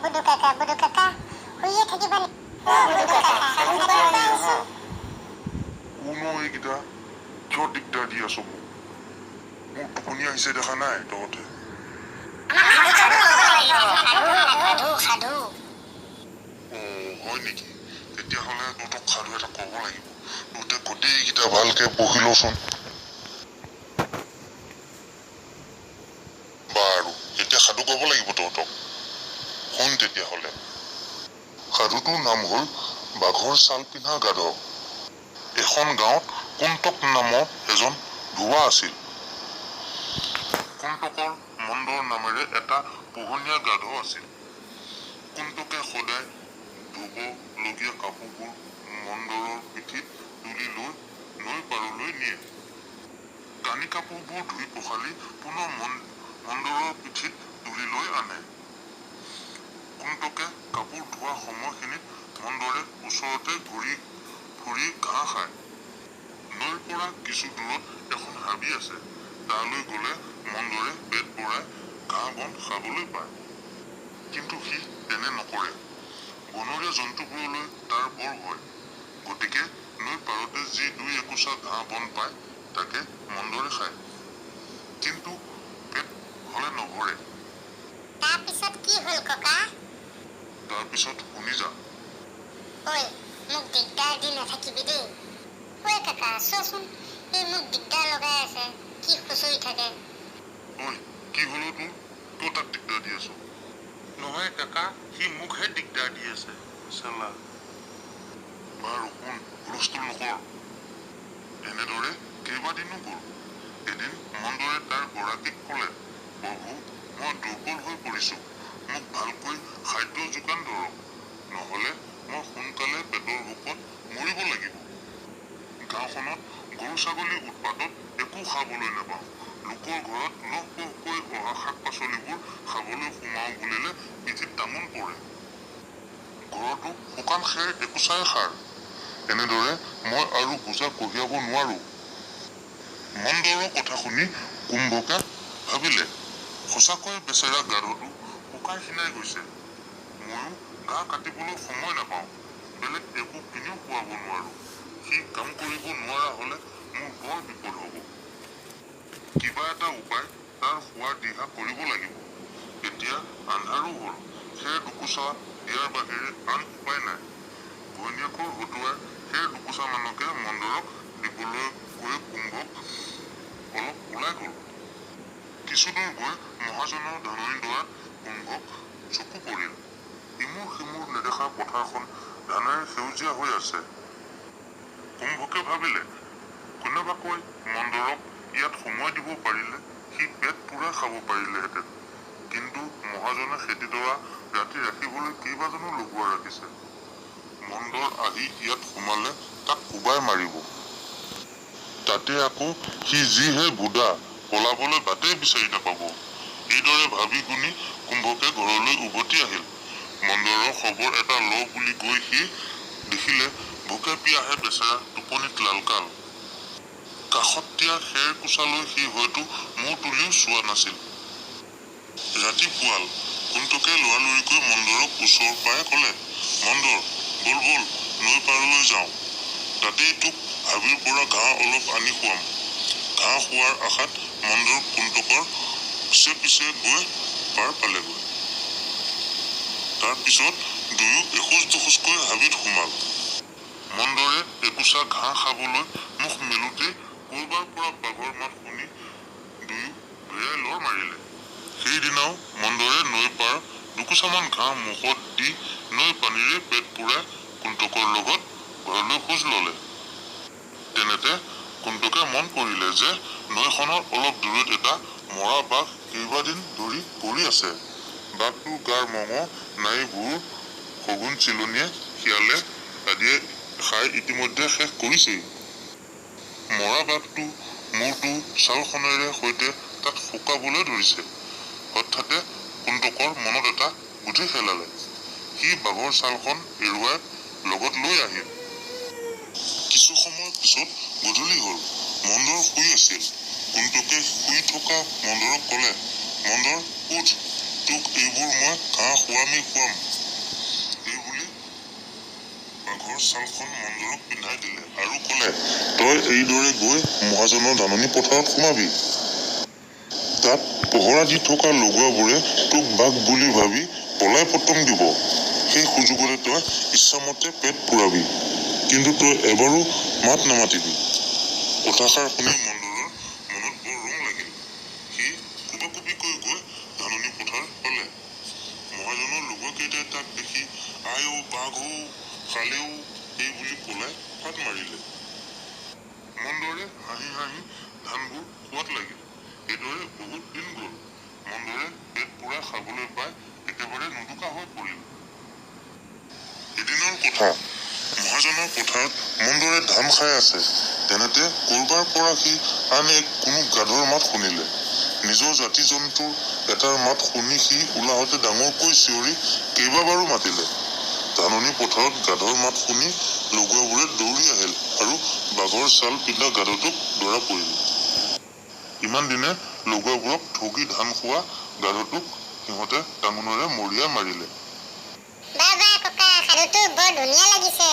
বুদু কাকা, বুদু কাকা, শুইয়ে থাকিবা নি? অ' বুদু কাকা, সাধু এটা কোৱাচোন। কোন অ এইকেইটা? কিয় দিগদাৰ দি আছ মোক? মোৰ টোপনি আহিছে, দেখা নাই তহঁতে? সাধু ক'ব লাগিব, সাধু, সাধু, সাধু। অ' হয় নেকি? তেতিয়াহ'লে তহঁতক সাধু এটা ক'ব লাগিব। তহঁতে গোটেইকেইটা ভালকে বহি লচোন। বাৰু, এতিয়া সাধু ক'ব লাগিব তহঁতক। শুন তেতিয়াহ'লে। সাধুটোৰ নাম হ'ল বাঘৰ ছাল পিন্ধা গাধ। এখন গাঁৱত কুন্তক নামৰ এজন ধোৱা আছিল। কুন্তকৰ মন্দৰ নামেৰে এটা পোহনীয়া গাধ আছিল। কুন্তকে সদায় ধুবলগীয়া কাপোৰবোৰ মন্দৰৰ পিঠিত তুলি লৈ নৈৰ পাৰলৈ নিয়ে। কানি কাপোৰবোৰ ধুই পখালি পুনৰ মন্দৰৰ পিঠিত তুলি লৈ আনে। কুন্তকে কাপোৰ ধোৱা সময়খিনিত মন্দৰে ওচৰতে ঘূৰি ফুৰি ঘাঁহ খায়। নৈৰ পৰা কিছু দূৰত এখন হাবি আছে। তালৈ গ'লে মন্দৰে পেট ভৰাই ঘাঁহ বন খাবলৈ পায়। কিন্তু সি তেনে নকৰে। বনৰীয়া জন্তুবোৰলৈ তাৰ বৰ ভয়। গতিকে নৈৰ পাৰতে যি দুই একোচা ঘাঁহ বন পায়, তাকে মন্দৰে খায়। কিন্তু পেট হ'লে নভৰে। তাৰপিছত কি হ'ল ককা? তাৰপিছত শুনি যা। ঐ, মোক দিগদাৰ দি নাথাকিবি দেই। ঐ কাকা, চোৱাচোন, এই মোক দিগদাৰ লগাই আছে, কি খুচৰি থাকে। ঐ, কি হ'ল অ তোৰ? কিয় তাক দিগদাৰ দি আছ? নহয় কাকা, সি মোকহে দিগদাৰ দি আছে চালা। বাৰু শুন, হুলস্থুল নকৰ। এনেদৰে কেইবাদিনো গ'ল। এদিন মন্দৰে তাৰ গৰাকীক ক'লে, প্ৰভু, মই দুৰ্বল হৈ পৰিছো। মোক ভালকৈ খাদ্য যোগান ধৰক, নহ'লে মই সোনকালে পেটৰ ভোকত মৰিব লাগিব। গাঁওখনত গৰু ছাগলীৰ উৎপাতত একো খাবলৈ নাপাওঁ। লোকৰ ঘৰত লহপহকৈ অহা শাক পাচলিবোৰ খাবলৈ সোমাওঁ বুলিলে পিঠিত টাঙোন পৰে। ঘৰতো শুকান খেৰ একোচাই সাৰ। এনেদৰে মই আৰু বোজা কঢ়িয়াব নোৱাৰো। মন্দৰৰ কথা শুনি কুম্ভকে ভাবিলে, সঁচাকৈয়ে বেচেৰা গাধটো শুকাই খীনাই গৈছে। ময়ো ঘাঁহ কাটিবলৈ সময় নাপাওঁ, বেলেগ একো কিনিও খুৱাব নোৱাৰো। সি কাম কৰিব নোৱাৰা হ'লে মোৰ বৰ বিপদ হ'ব। কিবা এটা উপায় তাৰ খোৱাৰ দিহা কৰিব লাগিব। এতিয়া আন্ধাৰো হ'ল, খেৰ দুকোচা দিয়াৰ বাহিৰে আন উপায় নাই। ঘৈণীয়েকৰ হতুৱাই খেৰ দুকোচামানকে মন্দৰক দিবলৈ গৈ কুম্ভক অলপ ওলাই গ'ল। কিছুদূৰ গৈ মহাজনৰ ধাননিডৰাত কুম্ভক চকু পৰিল। ইমূৰ সিমূৰ নেদেখা পথাৰখন ধানেৰে সেউজীয়া হৈ আছে। কুম্ভকে ভাবিলে, কেনেবাকৈ মন্দৰক ইয়াত সুমুৱাই দিব পাৰিলে সি পেট পূৰাই খাব পাৰিলেহেঁতেন। কিন্তু মহাজনে খেতিডৰা ৰাতি ৰাখিবলৈ কেইবাজনো লগুৱা ৰাখিছে। মন্দৰ আহি ইয়াত সোমালে তাক কোবাই মাৰিব। তাতে আকৌ সি যিহে ভোদা, পলাবলৈ বাটেই বিচাৰি নাপাব। এইদৰে ভাবি গুণি কুম্ভকে ঘৰলৈ উভতি আহিল। মন্দৰৰ খবৰ এটা লওঁ বুলি গৈ সি দেখিলে, ভোকে পিয়াহে বেচেৰা টোপনিত লালকাল। কাষত দিয়া খেৰ কোচালৈ সি হয়তো মূৰ তুলিও চোৱা নাছিল। ৰাতি পুৱাল। কুন্তকে লৰালৰিকৈ মন্দৰক ওচৰ পাই ক'লে, মন্দৰ, ব'ল ব'ল, নৈ পাৰলৈ যাওঁ। তাতেই তোক হাবিৰ পৰা ঘাঁহ অলপ আনি খুৱাম। ঘাঁহ খোৱাৰ আশাত মন্দৰ কুন্তকৰ পিছে পিছে গৈ পাৰ পালেগৈ। তাৰ পিছত দুয়ো এখোজ দুখোজকৈ হাবিত সোমাল। মন্দৰে একোচা ঘাঁহ খাবলৈ মুখ মেলোতেই ক'ৰবাৰ পৰা বাঘৰ মাত শুনি দুয়ো ভিৰাই লৰ মাৰিলে। সেইদিনাও মন্দৰে নৈৰ পাৰত দুকোচামান ঘাঁহ মুখত দি নৈৰ পানীৰে পেট পূৰাই কুন্তকৰ লগত ঘৰলৈ খোজ ল'লে। তেনেতে কুন্তকে মন কৰিলে যে নৈখনৰ অলপ দূৰৈত এটা মৰা বাঘ কেইবাদিন ধৰি পৰি আছে। বাঘটোৰ গাৰ মঙহ নাড়ীবোৰ শগুন চিলনীয়ে, শিয়ালে আদিয়ে খাই ইতিমধ্যে শেষ কৰিছেই। মৰা বাঘটো মূৰটো ছালখনেৰে সৈতে তাত শুকাবলৈ ধৰিছে। হঠাতে কুন্তকৰ মনত এটা বুদ্ধি খেলালে। সি বাঘৰ ছালখন এৰুৱাই লগত লৈ আহিল। কিছু সময়ৰ পিছত গধূলি হ'ল। মন্দৰ শুই আছিল। কুন্তকে শুই থকা মন্দৰক ক'লে, মন্দৰ, উঠ, তোক এইবোৰ মই ঘাঁহ খুৱামেই খুৱাম। এইবুলি বাঘৰ ছালখন মন্দৰক পিন্ধাই দিলে আৰু ক'লে, তই এইদৰে গৈ মহাজনৰ ধাননি পথাৰত সোমাবি। তাত পহৰা দি থকা লগুৱাবোৰে তোক বাঘ বুলি ভাবি পলাই পতং দিব। সেই সুযোগতে তই ইচ্ছামতে পেট পূৰাবি। কিন্তু তই এবাৰো মাত নামাতিবি। কথাষাৰ শুনি মন্দৰৰ মনত বৰ ৰং লাগিল। সি কোবাকুবিকৈ গৈ ধাননি পথাৰ পালে। মহাজনৰ লগুৱাকেইটাই তাক দেখি আই অ বাঘ ঔ, খালে ঔ এই বুলি পলাই ফাট মাৰিলে। মন্দৰে হাঁহি হাঁহি ধানবোৰ খোৱাত লাগিল। এইদৰে বহুত দিন গ'ল। মন্দৰে পেট পূৰাই খাবলৈ পাই একেবাৰে নোদোকা হৈ পৰিল। এদিনৰ কথা, মহাজনৰ পথাৰত মন্দৰে ধান খাই আছে। তেনেতে ক'ৰবাৰ পৰা সি আন এক কোনো গাধৰ মাত শুনিলে। নিজৰ জাতি জন্তুৰ এটাৰ মাত শুনি সি উলাহতে ডাঙৰকৈ চিঞৰি কেইবাবাৰো মাতিলে। ধাননি পথাৰত গাধৰ মাত শুনি লগুৱাবোৰে দৌৰি আহিল আৰু বাঘৰ ছাল পিন্ধা গাধটোক ধৰা পৰিল। ইমান দিনে লগুৱাবোৰক ঠগি ধান খোৱা গাধটোক সিহঁতে টাঙোনেৰে মৰিয়াই মাৰিলে। বাহ বাহ ককা, সাধুটো বৰ ধুনীয়া লাগিছে।